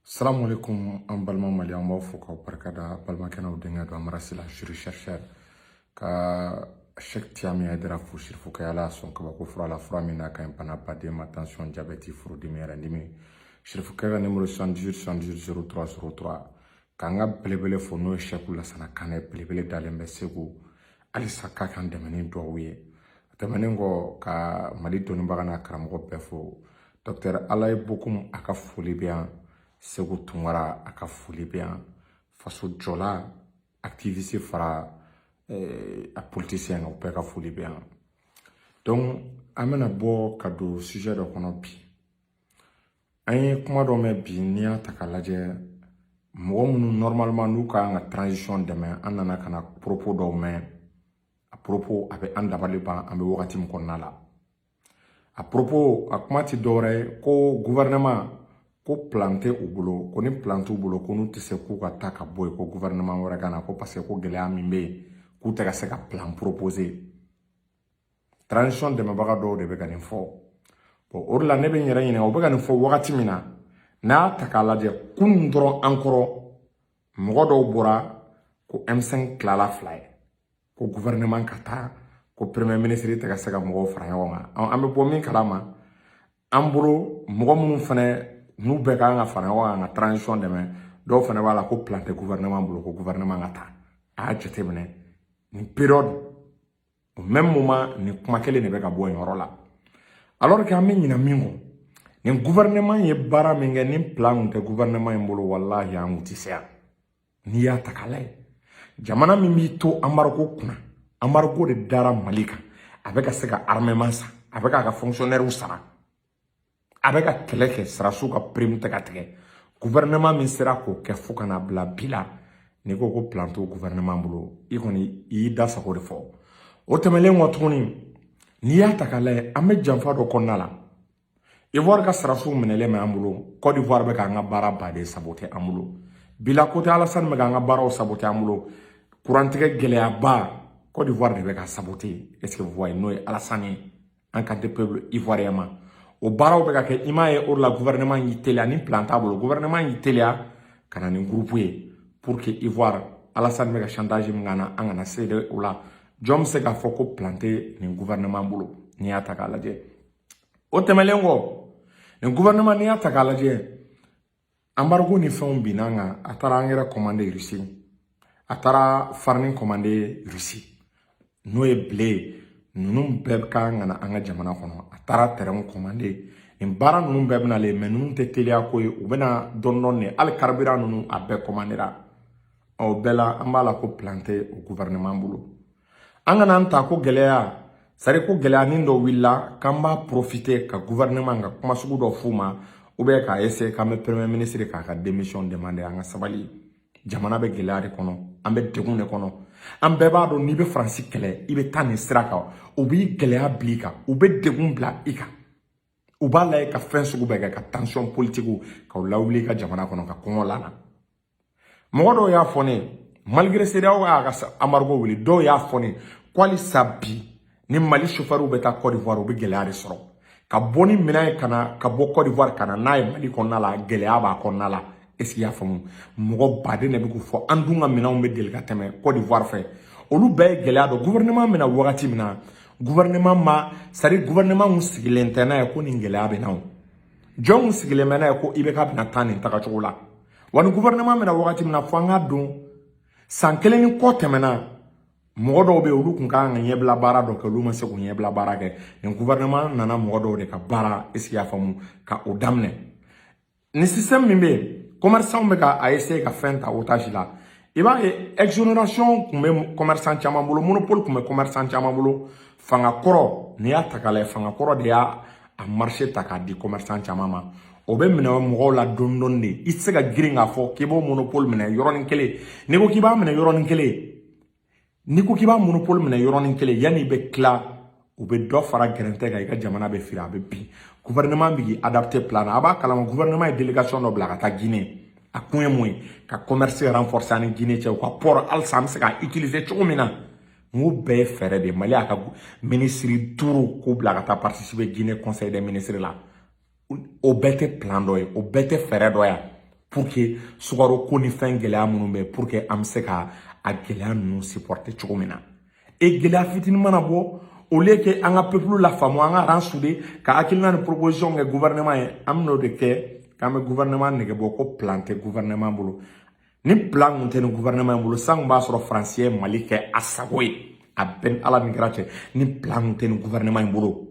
Salamu alaikum, an balima Mali, an b'aw fo k'aw barikada. Balimakɛ n'aw denkɛ don Amara Sila, juriste chercheur, ka Cheikh Tiami Haidara fo sirifukɛ. Ala sɔn kabako fura la, fura min n'a ka ɲi bana baden ma, tension, diabète, furudimi, yɛrɛdimi. Sirifukɛ ka numéro 78 78 03 03. K'an ka belebele fo, n'o ye Cheikh Lasana Kanɛ, belebele dalen bɛ Segu halisa, k'a kan dɛmɛ ni duwawu ye. Tɛmɛnen kɔ, ka Mali dɔnnibaga n'a karamɔgɔ bɛɛ fo. Docteur Alaye Bokum, a ka foli bɛ yan. Segu Tunkara, a ka foli bɛ yan. Faso jɔla, activiste fara a politicien, o bɛɛ ka foli bɛ yan. Donc an bɛna bɔ ka don sujet dɔ kɔnɔ bi. An ye kuma dɔ mɛn bi. N'i y'a ta k'a lajɛ, mɔgɔ minnu normalement n'u ka kan ka transition dɛmɛ, an nana ka na propos dɔw mɛn. A propos a bɛ an dabali ban. An bɛ wagati min kɔnɔna la, a propos, a kuma tɛ dɔwɛrɛ ye ko gouvernement ko plan tɛ u bolo, ko ni plan t'u bolo, ko n'u tɛ se k'u ka taa ka bɔ yen, ko gouvernement wɛrɛ ka na, ko parce que ko gɛlɛya min bɛ yen, k'u tɛ ka se ka plan proposer. Transition dɛmɛbaga dɔw de bɛ ka nin fɔ. Bon, o de la ne bɛ n yɛrɛ ɲininka, u bɛ ka nin fɔ wagati min na, n'a y'a ta k'a lajɛ, kunun dɔrɔn an kɔrɔ, mɔgɔ dɔw bɔra ko M5 tilala fila ye, ko gouvernement ka taa, ko premier ministre tɛ ka se ka mɔgɔw fara ɲɔgɔn kan. An bɛ bɔ min kalama, an bolo mɔgɔ minnu fɛnɛ n'u bɛɛ kan ka fara ɲɔgɔn kan ka transition dɛmɛ, dɔw fɛnɛ b'a la ko plan tɛ gouvernement bolo, ko gouvernement ka taa. A y'a jateminɛ, nin période, au même moment, nin kuma kelen de bɛ ka bɔ yen yɔrɔ la, alors que an bɛ ɲinɛ min kɔ, nin gouvernement ye baara min kɛ, ni plan kun tɛ gouvernement in bolo, walahi an kun tɛ se yan. N'i y'a ta k'a lajɛ, jamana min b'i to embargo kunna, embargo de dara Mali kan, a bɛ ka se ka armement san, a bɛ k'a ka fonctionnaire sara, a bɛ ka kɛlɛ kɛ, sɔrɔdasiw ka prime tɛ ka tigɛ. Gouvernement min sera k'o kɛ fo ka na bila bi la, n'i ko ko plan t'o gouvernement bolo, i kɔni i y'i da sago de fɔ. O tɛmɛnen kɔ tuguni, n'i y'a ta k'a lajɛ, an bɛ janfa dɔ kɔnɔna la. Ivoire ka sɔrɔdasiw minɛlen bɛ an bolo. Côte d'Ivoire bɛ k'an ka baara baden saboter an bolo. Bila côté, Alassane bɛ k'an ka baaraw saboter an bolo. Kurantigɛ gɛlɛyaba, Côte d'Ivoire de bɛ ka saboter. Est ce que vous voyez? N'o ye Alassane ye, an ka peuple ivoirien ma, o baaraw bɛ ka kɛ. I m'a ye, o de la gouvernement y'i teliya ni plan t'a bolo. Gouvernement y'i teliya ka na ni groupe ye pour que Ivoire, Alassane bɛ ka chantage min k'an na, an kana se o la. Jɔn bɛ se k'a fɔ ko plan tɛ nin gouvernement bolo? N'i y'a ta k'a lajɛ, o tɛmɛnen kɔ, nin gouvernement, n'i y'a ta k'a lajɛ, embargo ni fɛnw binna an kan. A taara engrais commander Russie, a taara farine commander Russie, n'o ye blé ye. Ninnu bɛɛ kan ka na an ka jamana kɔnɔ. A taara terrain commander. Nin baara ninnu bɛɛ bɛna le, mais ninnu tɛ teliya ko ye, u bɛna dɔɔni dɔɔni de. Hali carburant ninnu, a bɛɛ commandera. O bɛɛ la, an b'a la ko plan tɛ o gouvernement bolo. An kana an ta ko gɛlɛya, c'est à dire ko gɛlɛyanin dɔ wulila k'an b'a profiter ka gouvernement ka kuma sugu dɔ f'u ma, ou bien k'a essayer k'an bɛ premier ministre k'a ka démission demander. An ka sabali, jamana bɛ gɛlɛya de kɔnɔ, an bɛ degun de kɔnɔ. An bɛɛ b'a dɔn, n'i bɛ Faransi kɛlɛ, i bɛ taa nin sira kan, u b'i gɛlɛya bila i kan, u bɛ degun bila i kan, u b'a lajɛ ka fɛn sugu bɛɛ kɛ ka tension politique k'aw lawuli i ka jamana kɔnɔ, ka kɔngɔ lana. Mɔgɔ dɔw y'a fɔ ne ye, malgré CEDEAO y'a ka embargo wuli, dɔw y'a fɔ ne ye ko halisa bi, ni Mali chauffeur bɛ taa Côte d'Ivoire, u bɛ gɛlɛya de sɔrɔ ka bɔ ni minɛn ye ka na, ka bɔ Côte d'Ivoire ka na n'a ye Mali kɔnɔna la, gɛlɛya b'a kɔnɔna la. Est ce que i y'a faamu? Mɔgɔ baden de bɛ k'o fɔ. An dun ka minɛnw bɛ deli ka tɛmɛ Côte d'Ivoire fɛ, olu bɛɛ ye gɛlɛya dɔn. Gouvernement bɛna wagati min na, gouvernement ma, c'est à dire gouvernement kun sigilen tɛ n'a ye ko nin gɛlɛya bɛ na. O jɔn kun sigilen bɛ n'a ye ko IBK bɛna taa nin tagacogo la? Wa ni gouvernement bɛna wagati min na, fo an k'a dɔn, san kelen ni kɔ tɛmɛna, mɔgɔ dɔw bɛ yen, olu kun kan ka ɲɛbila baara dɔ kɛ, olu ma se k'u ɲɛbila baara kɛ. Nin gouvernement nana mɔgɔ dɔw de ka baara, est ce que i y'a faamu, ka o daminɛ. Ni système min bɛ yen, commerçant bɛ ka a essayer ka fɛn ta otage la. I b'a ye, exonération kun bɛ commerçant caman bolo, monopole kun bɛ commerçant caman bolo. Fanga kɔrɔ, n'i y'a ta k'a lajɛ, fanga kɔrɔ de y'a a marché ta k'a di commerçant caman ma. O bɛ minɛ mɔgɔw la dɔɔni dɔɔni de. I tɛ se ka girin k'a fɔ k'i b'o monopole minɛ yɔrɔnin kelen. N'i ko k'i b'a minɛ yɔrɔnin kelen, n'i ko k'i b'a monopole minɛ yɔrɔnin kelen, yanni i bɛ tila, u bɛ dɔ fara gɛrɛntɛ kan, i ka jamana bɛ firi, a bɛ bin. Gouvernement bɛ k'i adapté plan na. A b'a kalama, gouvernement ye délégation dɔ bila ka taa Guinée. A kun ye mun ye? Ka commerce renforcer ani Guinée cɛ, u ka port halisa an bɛ se k'a utiliser cogo min na. N ko bɛɛ ye fɛɛrɛ de ye. Mali y'a ka ministre duuru k'o bila ka taa participer Guinée conseil des ministres la. O bɛɛ tɛ plan dɔ ye? O bɛɛ tɛ fɛɛrɛ dɔ ye? Pour que sukaro ko ni fɛn gɛlɛya minnu bɛ, pour que an bɛ se ka a gɛlɛya ninnu supporter cogo min na. E, gɛlɛya fitinin mana bɔ, au lieu que an ka peuple la faamu, an ka rang souder ka hakilina ni proposition kɛ gouvernement ye, an bɛn'o de kɛ k'an bɛ gouvernement nɛgɛ bɔ ko plan tɛ gouvernement bolo. Ni plan kun tɛ ni gouvernement bolo, san kun b'a sɔrɔ Faransi ye Mali kɛ a sago ye. A bɛɛ ni Ala ni kira cɛ, ni plan kun tɛ ni gouvernement in bolo,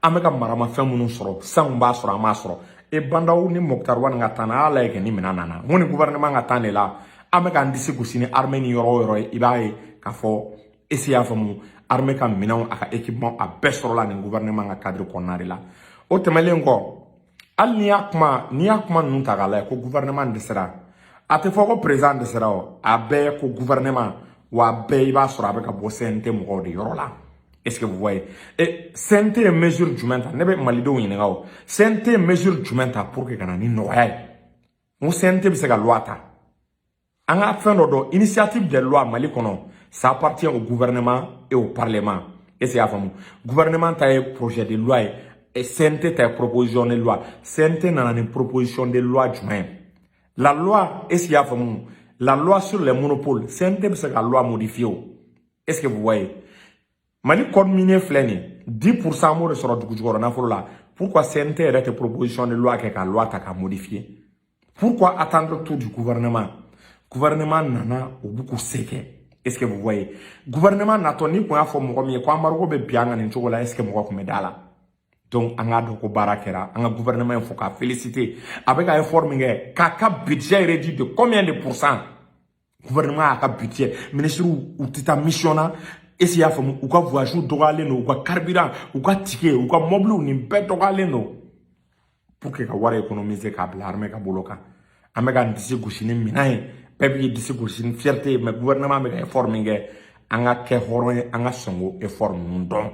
an bɛ ka maramafɛn minnu sɔrɔ, san kun b'a sɔrɔ an m'a sɔrɔ. E, Bandaw ni Moctar Ouane ka taa na, a y'a lajɛ kɛ ni minɛn nana, n ko ni gouvernement ka taa de la, an bɛ k'an disi gosi ni armée ni yɔrɔ o yɔrɔ ye. I b'a ye k'a fɔ esi y'a faamu, armée ka minɛnw, a ka équipement, a bɛɛ sɔrɔla nin gouvernement ka cadre kɔnɔna de la. O tɛmɛnen kɔ, hali n'i y'a kuma ninnu ta k'a lajɛ ko gouvernement dɛsɛra, a tɛ fɔ ko président dɛsɛra. O a bɛɛ ko gouvernement wa, a bɛɛ i b'a sɔrɔ a bɛ ka bɔ CNT mɔgɔw de yɔrɔ la. Est-ce que vous voyez? Et CNT ye mesure jumɛn ta? Ne bɛ malidenw ɲininka o. CNT ye mesure jumɛn ta pour que ka na ni nɔgɔya ye? N ko CNT bɛ se ka loi ta. An ka fɛn dɔ dɔn, initiative de loi Mali kɔnɔ, ça appartient au gouvernement et au parlement. Est-ce que y'a faamu? Gouvernement ta ye projet de loi ye et CNT ta ye proposition de loi. CNT nana ni proposition de loi jumɛn ye? La loi, est-ce que y'a faamu, la loi sur les monopoles, CNT bɛ se ka loi modifier o. Est-ce que vous voyez? Mali code minier filɛ nin ye, 10 % an b'o de sɔrɔ dugu jukɔrɔ nafolo la. Pourquoi CNT yɛrɛ tɛ proposition de loi kɛ ka loi ta ka modifier? Pourquoi attendre tout du gouvernement? Gouvernement nana, u b'u k'u se kɛ. Est-ce que vous voyez? Gouvernement natɔ, ni kun y'a fɔ mɔgɔ min ye ko embargo bɛ bin an kan nin cogo la, est-ce que mɔgɔ kun bɛ da la? Donc an k'a dɔn ko baara kɛra. An ka gouvernement in fo k'a féliciter. A bɛ ka effort min kɛ k'a ka budget réduit de combien de pourcents? Gouvernement y'a ka budget, ministres u tɛ taa mission na. Est-ce que y'a faamu? U ka voyage dɔgɔyalen don, u ka carburant, u ka ticket, u ka mobiliw, nin bɛɛ dɔgɔyalen don pour que ka wari économiser k'a bila armée ka bolo kan. An bɛ ka disi gosi ni minɛn ye, bɛɛ b'i disi gosi ni fierté ye, mais gouvernement bɛ ka effort min kɛ, an ka kɛ hɔrɔn ye, an ka sɔn k'o effort ninnu dɔn.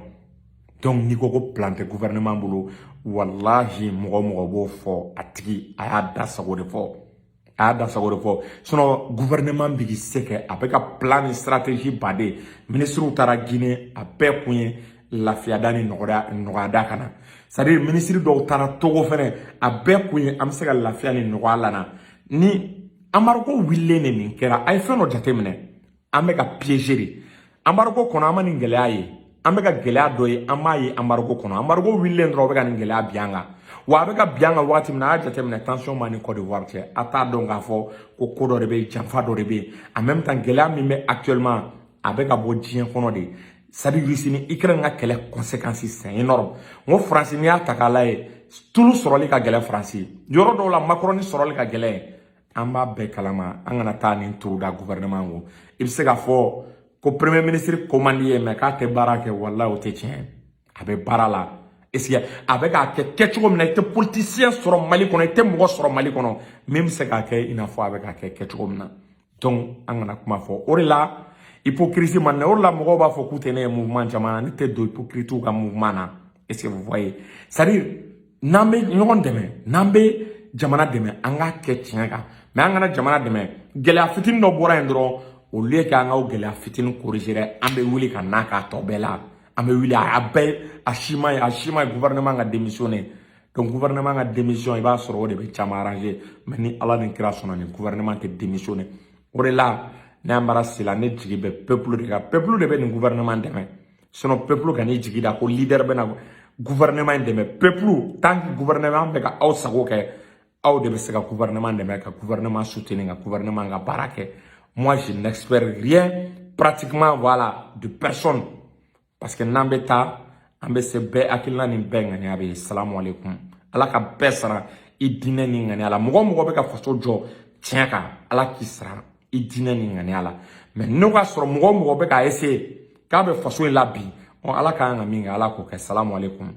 Donc n'i ko ko plan tɛ gouvernement bolo, walahi, mɔgɔ mɔgɔ b'o fɔ, a tigi a y'a da sago de fɔ, a y'a da sago de fɔ. Sinon gouvernement bɛ k'i se kɛ, a bɛ ka plan ni stratégie baden. Ministres taara Guinée, a bɛɛ kun ye lafiyada ni nɔgɔyada ka na. C'est à dire, ministre dɔw taara Togo fɛnɛ, a bɛɛ kun ye an bɛ se ka lafiya ni nɔgɔya la na. Ni embargo wulilen de nin kɛra, a ye fɛn dɔ jateminɛ, an bɛ ka piéger de embargo kɔnɔ. An ma nin gɛlɛya ye, an bɛ ka gɛlɛya dɔ ye, an b'a ye embargo kɔnɔ. Embargo wulilen dɔrɔn, o bɛ ka nin gɛlɛya bin an kan. Wa a bɛ ka bin an kan wagati min na, a y'a jateminɛ, tension b'an ni Côte d'Ivoire cɛ. A t'a dɔn k'a fɔ ko ko dɔ de bɛ yen, janfa dɔ de bɛ yen. En même temps, gɛlɛya min bɛ actuellement, a bɛ ka bɔ diɲɛ kɔnɔ de. C'est à dire, Russie ni Ukraine ka kɛlɛ conséquence, c'est énorme. N ko Faransi, n'i y'a ta k'a lajɛ, tulu sɔrɔli ka gɛlɛn Faransi yɔrɔ dɔw la, macaroni sɔrɔli ka gɛlɛn. An b'a bɛɛ kalama. An kana taa nin turu da gouvernement ko. I bɛ se k'a fɔ ko premier ministre commande ye, mais k'a tɛ baara kɛ, walahi, o tɛ tiɲɛ. A bɛ baara la. Est ce que a bɛ k'a kɛ kɛcogo min na, i tɛ politicien sɔrɔ Mali kɔnɔ, i tɛ mɔgɔ sɔrɔ Mali kɔnɔ min bɛ se k'a kɛ i n'a fɔ a bɛ k'a kɛ kɛcogo min na. Donc an kana kuma fɔ. O de la hypocrisie man o de la mɔgɔw b'a fɔ k'u tɛ ne ye mouvement caman na. Ne tɛ don hypocrite ka mouvement na. Est ce que vous voyez? C'est à dire, n'an bɛ ɲɔgɔn dɛmɛ, n'an bɛ jamana dɛmɛ, an k'a kɛ tiɲɛ kan. Mais an kana jamana dɛmɛ, gɛlɛya fitinin dɔ bɔra yen dɔrɔn, au lieu que an ka o gɛlɛya fitinin corriger dɛ, an bɛ wuli ka n'a k'a tɔ bɛɛ la. An bɛ wuli a bɛɛ, a si ma ye, a si ma ye. Gouvernement ka démissionner. Donc gouvernement ka démission, i b'a sɔrɔ o de bɛ caman arranger. Mais ni Ala ni kira sɔnna, ni gouvernement tɛ démissionner. O de la ne Amara Sila, ne jigi bɛ peuple de kan. Peuple de bɛ nin gouvernement dɛmɛ. Sinon peuple ka n'i jigi da ko leader bɛna gouvernement in dɛmɛ, peuple, tant que gouvernement bɛ ka aw sago kɛ, aw de bɛ se ka gouvernement dɛmɛ, ka gouvernement soutenir, ka gouvernement ka baara kɛ. Moi, je n'espère rien pratiquement, voilà, de personne, parce que n'an bɛ taa, an bɛ se bɛɛ hakilina ni bɛɛ ŋaniya bɛ ye. Salamu aleykum. Ala ka bɛɛ sara i diinɛ ni ŋaniya la. Mɔgɔ o mɔgɔ bɛ ka faso jɔ tiɲɛ kan, Ala k'i sara i diinɛ ni ŋaniya la. Mais n'o ka sɔrɔ mɔgɔ o mɔgɔ bɛ k'a essayer k'a bɛ faso in la bi, Ala ka kan ka min kɛ, Ala k'o kɛ. Salamu aleykum.